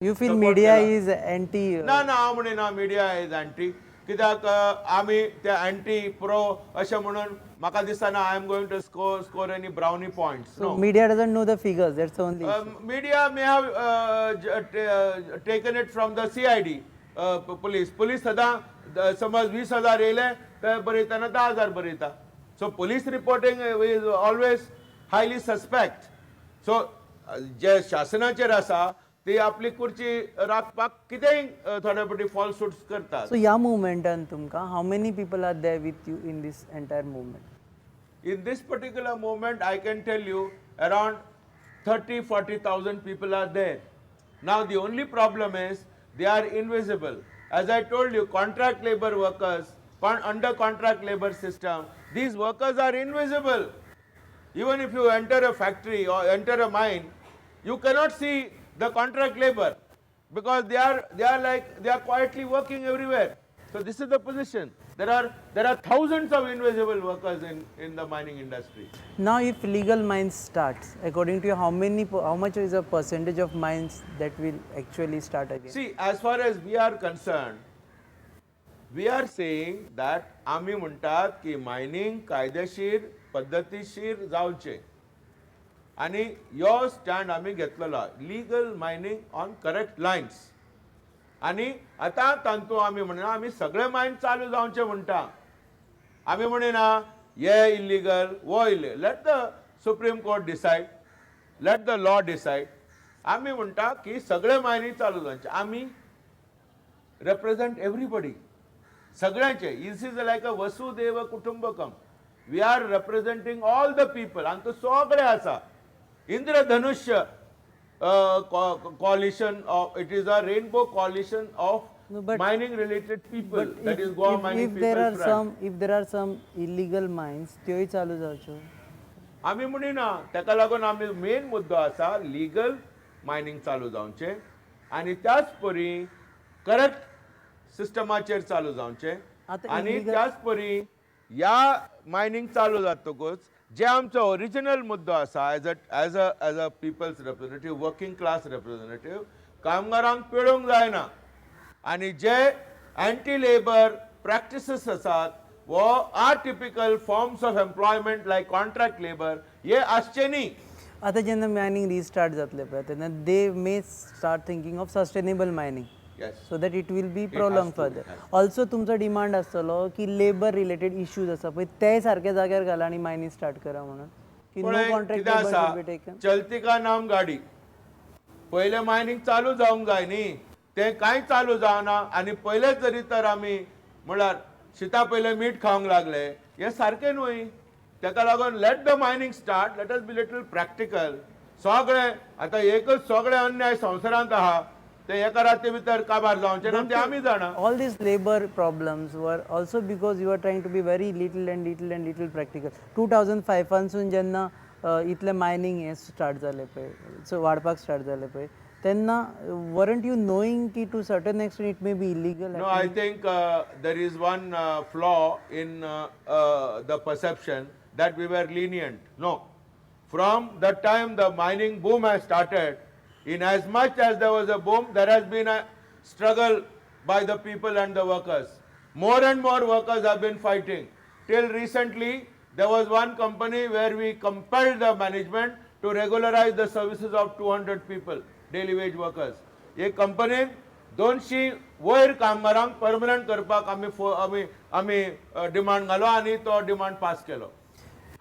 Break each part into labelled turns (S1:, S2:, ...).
S1: You feel
S2: Support
S1: media
S2: केला.
S1: Is anti?
S2: ना ना, हांव म्हणिना मिडिया is anti, कित्याक आमी ते अँटी प्रो अशें म्हणून म्हाका दिसना I am going to score any brownie points.
S1: So media doesn't know the figures, that's only.
S2: Media may have taken it from the CID, police. Police सदां समज 20,000 येयले तर बरयतना 10,000 बरयता. So police reporting is always highly suspect. So जे शासनाचेर आसा ती आपली कुर्ची राखपाक कितेंय थोडे फावटी फॉल्सहुड्स करतात.
S1: सो ह्या मुवमेंटान तुमकां how many people are there with you in this entire movement?
S2: In this particular movement, I can tell you around 30, 40,000 people are there. Now, the only problem is they are invisible. As I told you, contract labor workers, under contract labor system, these workers are invisible. Even if you enter a factory or enter a mine, you cannot see the contract labor because they are like they are quietly working everywhere. So this is the position. There are thousands of invisible workers in the mining industry.
S1: Now, if legal mines starts, according to you, how much is a percentage of mines that will actually start again?
S2: See, as far as we are concerned, we are saying that आमी म्हणटात की mining कायदेशीर पद्दतीशीर जावचें आनी यो stand आमी घेतलेलो, legal mining on correct lines. आनी आतां तांतू आमी म्हणना आमी सगळे मायन चालू जावचे म्हणटा. आमी म्हणिना हे इलिगल वो illegal. Let the Supreme Court decide, let the law decide. आमी म्हणटा की सगळे मायनी चालू जावचे. आमी represent everybody, सगळ्यांचे. This is like a वसुधैव कुटुंबकम. We are representing all the people. आमकां सगळे आसा. इंद्रधनुष्य coalition of, it is a rainbow coalition of
S1: No, but-
S2: mining related people,
S1: But
S2: that
S1: if,
S2: is Goa
S1: if,
S2: Mining
S1: if there
S2: People's
S1: are
S2: Front.
S1: some if there are some illegal mines, त्योय चालू जावच्यो.
S2: आमी म्हणिना. ताका लागून आमी main मुद्दो आसा legal mining चालू जावचें आनी त्याच परी करेक्ट सिस्टमाचेर चालू जावचें.
S1: आतां
S2: आनी त्याच परी ह्या मायनींग चालू जातकूच जे आमचो ओरिजिनल मुद्दो आसा as a people's representative, working class representative, कामगारांक पिळूंक जायना आनी जे अँटी लेबर प्रॅक्टिसीस आसात वो atypical forms of employment like contract labour हे आसचे न्ही.
S1: आतां जेन्ना मायनींग रिस्टार्ट जातलें पळय, तेन्ना they may start thinking of sustainable mining so that it will be prolong
S2: has to,
S1: further.
S2: It has.
S1: Also तुमचो डिमांड आसतलो की लेबर रिलेटेड इश्यूज आसा पळय, ते सारके जाग्यार घाला आनी मायनींग स्टार्ट करा म्हणून की नो
S2: पळय,
S1: कॉन्ट्रॅक्ट
S2: कितें
S1: लेबर
S2: आसा,
S1: should be taken.
S2: चलती का नाम गाडी. पयलें मायनींग चालू जावंक जाय न्ही. तें कांय चालू जावना आनी पयलेच जरी तर आमी म्हळ्यार शिता पयलें मीठ खावंक लागले, हें सारकें न्हय. ताका लागून let the mining start. Let us be little practical. सगळें आतां एकच सगळें अन्याय संवसारांत आहा, ते एका राती भितर काबार जावचें ना, तें आमी जाणा.
S1: All these labor problems were also because you are trying to be very little and little and little practical. 2005 पासून जेन्ना इतलें मायनींग हें स्टार्ट जालें पळय, सो वाडपाक स्टार्ट जालें पळय, तेन्ना वरंट you knowing की to certain extent it may be illegal?
S2: No, I think there is one flaw in the perception that we were lenient. No. From the time the mining boom has started, in as much as there was a boom, there has been a struggle by the people and the workers. More and more workers have been fighting. Till recently, there was one company where we compelled the management to regularize the services of 200 people, daily wage workers. एक कंपनीन 200 वयर कामगारांक permanent करपाक आमी demand घालो आनी तो demand pass केलो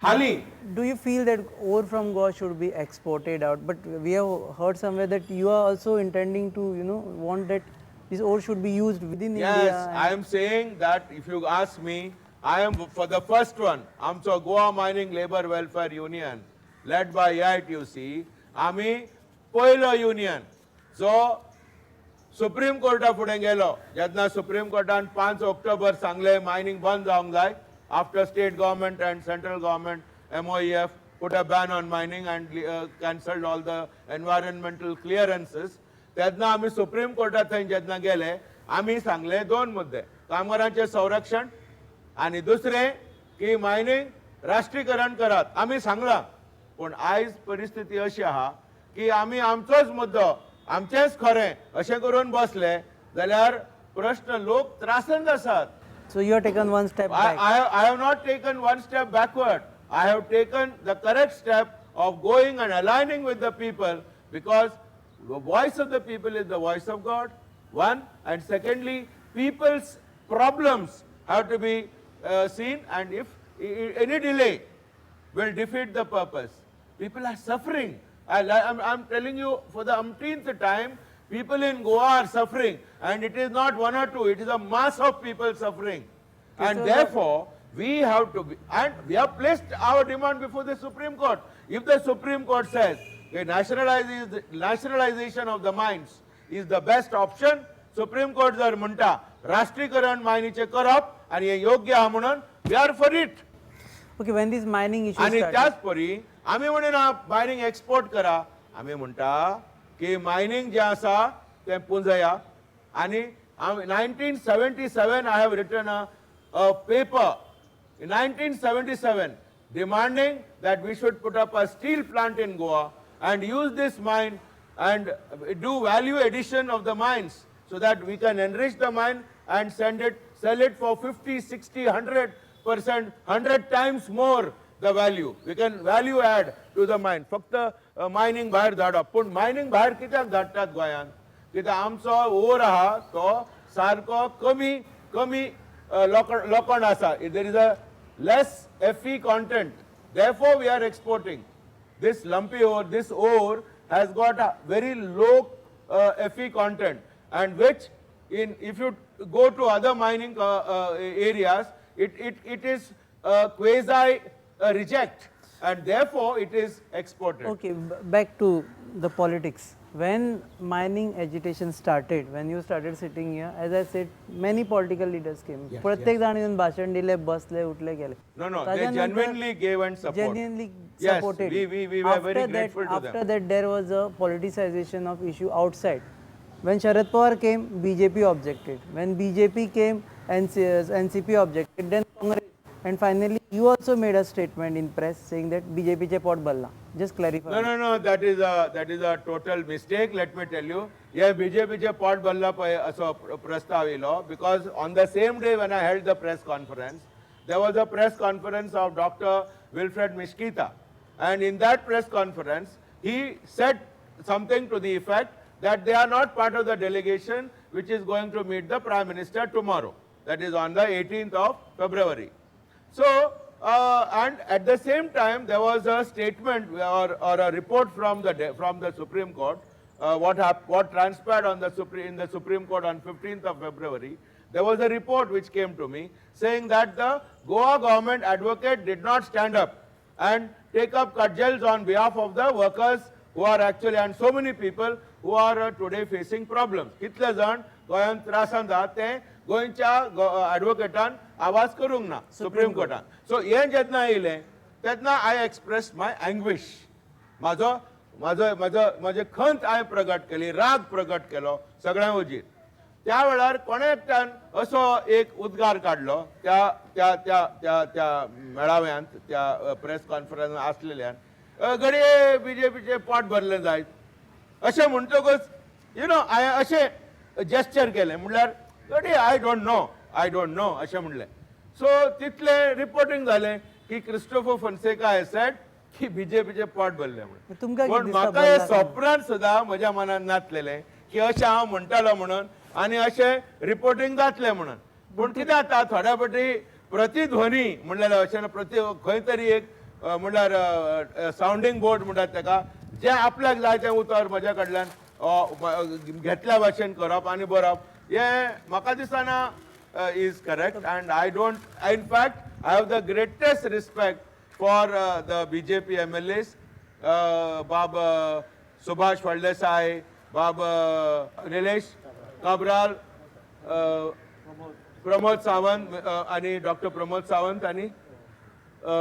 S2: हाली.
S1: Do you feel that ore from Goa should be exported out? But we have heard somewhere that you are also intending to want that this ore should be used within India.
S2: Yes, I am saying that if you ask me, I am for the first one. आमचो Goa mining labour welfare union led by AITUC, आमी पयलो union जो supreme Carta फुडें गेलो. जेन्ना supreme कोर्टान 5 October सांगले mining बंद जावंक जाय, after state government and central government, MOEF put a ban on mining and cancelled all the environmental clearances, तेन्ना आमी सुप्रीम कोर्टात थंय जेन्ना गेले, आमी सांगले दोन मुद्दे: कामगारांचे संरक्षण आनी दुसरें की मायनिंग राष्ट्रीकरण करात, आमी सांगलां. पूण आयज परिस्थिती अशी आहा की आमी आमचोच मुद्दो आमचेंच खरें अशें करून बसले जाल्यार प्रश्न लोक त्रासांत आसात.
S1: So you have taken one step back.
S2: I have not taken one step backward. I have taken the correct step of going and aligning with the people, because the voice of the people is the voice of God, one. And secondly, people's problems have to be seen, and if any delay will defeat the purpose. People are suffering. I'm telling you for the umpteenth time, people in Goa are suffering, and it is not one or two, it is a mass of people suffering. And therefore, we have to be, and we have placed our demand before the Supreme Court. If the Supreme Court says the nationalization of the mines is the best option, Supreme Court जर म्हणटा राष्ट्रीकरण मायनीचें करप आनी हें योग्य आहा म्हणून, we are for it.
S1: Okay, when this mining issue
S2: आनी
S1: started,
S2: त्याच परी आमी म्हणिना मायनींग एक्सपोर्ट करा, आमी म्हणटा की मायनींग जें आसा तें पुंजया. आनी 1977 I have written a paper in 1977 demanding that we should put up a steel plant in Goa and use this mine and do value addition of the mines so that we can enrich the mine and sell it for 50, 60, 100%, 100 times more the value. We can value add to the mine. फक्त mining भायर धाडप, पूण mining भायर कित्याक धाडटात गोंयांत? कित्याक आमचो ओर आहा तो सारको कमी कमी लोखंड आसा. There is a less Fe content, therefore we are exporting this lumpy ore. This ore has got a very low Fe content, and which in if you go to other mining areas, it is quasi reject, and therefore it is exported.
S1: Okay, back to the politics. When mining agitation started, when you started sitting here, as I said, many political leaders came. प्रत्येक जाण येवन भाशण दिले, बसले, उठले, गेले.
S2: No, they genuinely gave and support.
S1: Genuinely
S2: Yes,
S1: supported.
S2: we were very
S1: After that,
S2: grateful to them.
S1: After that, there was a politicization of issue outside. When Sharad Pawar came, BJP objected. When BJP came, NCP objected. Then Congress. And finally, you also made a statement in press saying that BJP che pot balla. Just clarify.
S2: No, that is a total mistake, let me tell you. हे बीजेपीचे पोट भरला पळय असो प्रस्ताव येयलो, because on the same day when I held the press conference, there was a press conference of Doctor Wilfred Mesquita, and in that press conference he said something to the effect that they are not part of the delegation which is going to meet the Prime Minister tomorrow, that is on the 18th of February. So, and at the same time, there was a statement or a report from the Supreme Court, what transpired in the Supreme Court on 15th of February. There was a report which came to me saying that the Goa government advocate did not stand up and take up cudgels on behalf of the workers who are actually, and so many people who are today facing problems. कितले जाण गोंयांत त्रासान आहात ते गोंयच्या एडवोकेटान आवाज करूंक ना सुप्रीम कोर्टान. सो हें जेन्ना येयलें तेन्ना I express my अँग्विश, म्हाजो म्हाजो म्हाजो म्हाजे खंत हांवें प्रगट केली, राग प्रगट केलो सगळ्यां वजीर. त्या वेळार कोणे एकट्यान असो एक उद्गार काडलो त्या त्या त्या त्या त्या मेळाव्यांत, त्या प्रेस कॉन्फरन्स आसलेल्यान, घडये बीजेपीचे पोट भरलें जायत अशें म्हणटकच you know हांवें अशें जेस्चर केलें, म्हणल्यार घडये I don't know, I don't know अशें म्हणलें. सो तितलें रिपोर्टिंग जालें की क्रिस्टोफर फोन्सेका हेज सेड की बीजेपीचे पोट भरलें म्हणून.
S1: तुमकां कितें
S2: पण
S1: दिसता
S2: म्हाका हें
S1: भरलां काय?
S2: सपनान सुद्दां म्हज्या मनान नासलेलें की अशें हांव म्हणटालो म्हणून आनी अशें रिपोर्टिंग जातलें म्हणून. पूण कितें जाता, थोड्या फावटी प्रतिध्वनी म्हणल्यार अशें प्रति खंय तरी एक म्हणल्यार सावंडींग बोर्ड म्हणटात तेका, जें आपल्याक जाय तें उतर म्हज्या कडल्यान घेतल्या भाशेन करप आनी बरोवप, हें म्हाका दिसना is correct. And I don't, in fact I have the greatest respect for the BJP MLAs, बाब सुभाष फळदेसाय, बाब निलेश काब्राल, प्रमोद सावंत आणि डॉक्टर प्रमोद सावंत आणि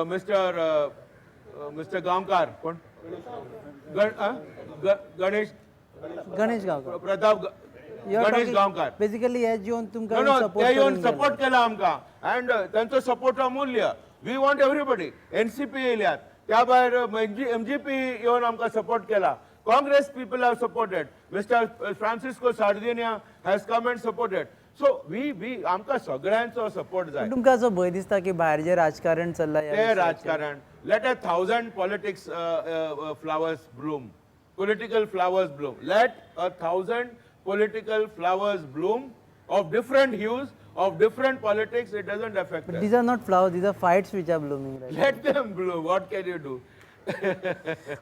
S2: मिस्टर गांवकार, कोण गणेश
S1: गणेश गांवकर.
S2: प्रताप गणेश गांवकार.
S1: बेसिकली हे येवन तुमकां
S2: नो,
S1: सपोर्ट
S2: ते येवन सपोर्ट केला आमकां अँड तांचो सपोर्ट अमूल्य. We want everybody. NCP येयल्यात, त्या भायर एमजीपी येवन आमकां सपोर्ट केला, Congress people have supported. Mister Francisco Sardinha has come and supported. So we आमकां सगळ्यांचो सपोर्ट जाय.
S1: तुमकां असो भंय दिसता की भायर जें राजकारण चल्लां ह्या
S2: ते
S1: विशयाचेर?
S2: राजकारण, let a thousand politics flowers bloom, political flowers bloom. Let a thousand political flowers bloom of different hues, of different politics. It doesn't affect.
S1: But these are not flowers, these are fights which are blooming, right?
S2: Let them bloom. What can you do?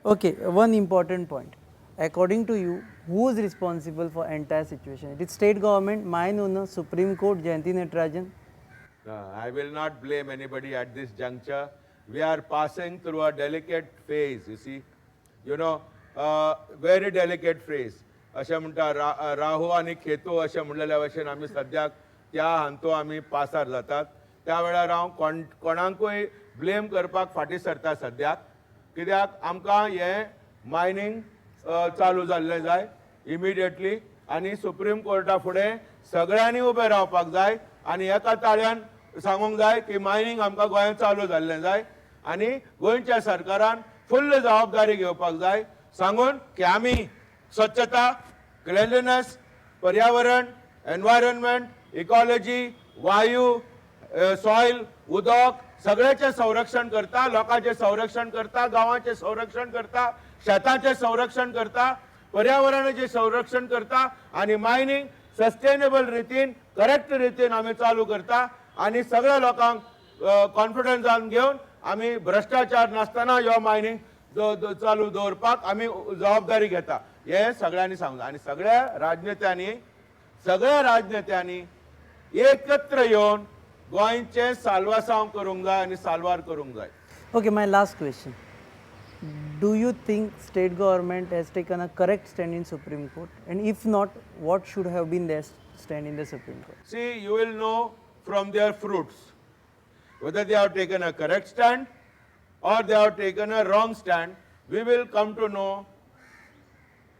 S1: Okay, one important point. According to you, who is responsible for entire situation? It is state government, mine owner, Supreme Court, Jayanti Natarajan?
S2: I will not blame anybody at this juncture. We are passing through a delicate phase, you see. Very delicate phase. अशें म्हणटा राहू आनी केतू अशें म्हणलेल्या भशेन आमी सद्याक त्या हांतू आमी पासार जातात. त्या वेळार हांव कोण कोणाकूय ब्लेम करपाक फाटीं सरता सद्याक, कित्याक आमकां हें मायनींग चालू जाल्लें जाय इमिडिएटली आनी सुप्रीम कोर्टा फुडें सगळ्यांनी उबें रावपाक जाय आनी एका ताळ्यान सांगूंक जाय की मायनींग आमकां गोंयांत चालू जाल्लें जाय आनी गोंयच्या सरकारान फुल्ल जबाबदारी घेवपाक जाय सांगून की आमी स्वच्छता, क्लिनलीनेस, पर्यावरण, एनवायरमेंट, इकॉलॉजी, वायू, सॉयल, उदक सगळ्याचें संरक्षण करता, लोकांचें संरक्षण करता, गांवाचें संरक्षण करता, शेताचें संरक्षण करता, पर्यावरणाचें संरक्षण करता आनी मायनींग सस्टेनेबल रितीन, करेक्ट रितीन आमी चालू करता आनी सगळ्या लोकांक कॉन्फिडन्सान घेवन आमी भ्रश्टाचार नासतना ह्यो मायनींग चालू दवरपाक आमी जबाबदारी घेता हें सगळ्यांनी सांगूं. आनी सगळ्या राजनेत्यांनी एकत्र येवन गोंयचें साल्वासांव करूंक जाय आनी साल्वार करूंक जाय.
S1: Okay, my last question. Do you think state government has taken a correct stand in Supreme Court? And if not, what should have been their stand in the Supreme Court?
S2: See, you will know from their fruits whether they have taken a correct stand or they have taken a wrong stand. We will come to know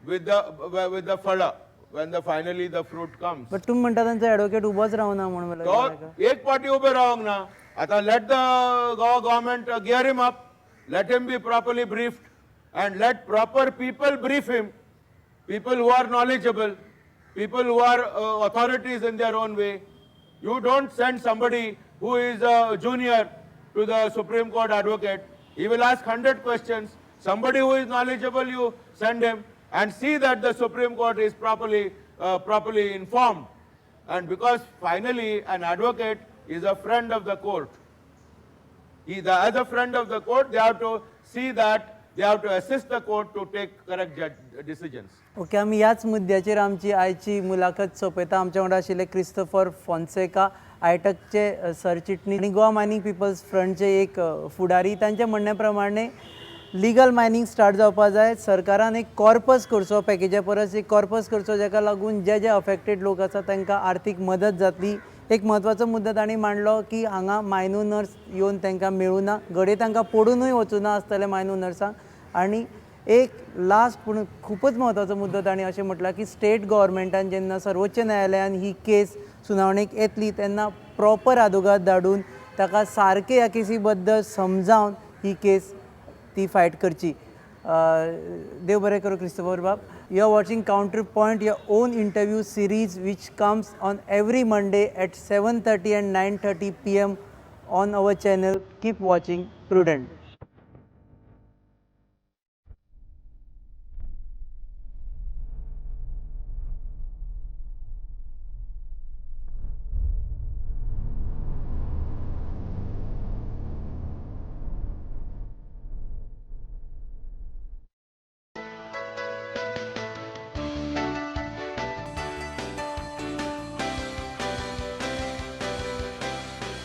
S2: with the phala when the finally the fruit comes.
S1: But तुम्ही म्हणता त्यांचा advocate उभोच रावना म्हणून मला.
S2: तो एक पाटी उबे रावंक ना. आतां let the Goa government gear him up, let him be properly briefed and let proper people brief him, people who are knowledgeable, people who are authorities in their own way. You don't send somebody who is a junior to the Supreme Court advocate. He will ask 100 questions. Somebody who is knowledgeable, you send him and see that the Supreme Court is properly informed. And because finally an advocate is a friend of the court. As a friend of the court, they have to see that they have to assist the court to take correct decisions.
S1: Okay, आमी ह्याच मुद्द्याचेर आमची आयची मुलाखत सोंपयता. आमच्या वांगडा आशिल्ले Christopher Fonseca, आयटकचे सरचिटणीस आनी गोवा मायनींग पिपल्स फ्रंटचे एक फुडारी. तांच्या म्हणण्या प्रमाणे लिगल मायनींग स्टार्ट जावपा जाय. सरकारान एक कॉर्पस करचो, पॅकेजा परस एक कॉर्पस करचो, जाका लागून जे जे अफेक्टेड लोक आसा तांकां आर्थीक मदत जातली. एक म्हत्वाचो मुद्दो तांणी मांडलो की हांगा मायन ओनर्स येवन तांकां मेळूना, घडये तांकां पडुनूय वचूना आसतलें मायन ओनर्सांक. आनी एक लास्ट पूण खुबूच म्हत्वाचो मुद्दो तांणी अशें म्हटलां की स्टेट गव्हर्मेंटान जेन्ना सर्वोच्च न्यायालयान ही केस सुनावणेक येतली तेन्ना प्रॉपर आदोगाद धाडून ताका सारकें ह्या केसी बद्दल समजावन ही केस ती फायट करची. देव बरें करूं क्रिस्तोफर बाब. You are watching Counter Point, your own interview series, which comes on every Monday at 7:30 and 9:30 p.m. on our channel. Keep watching Prudent.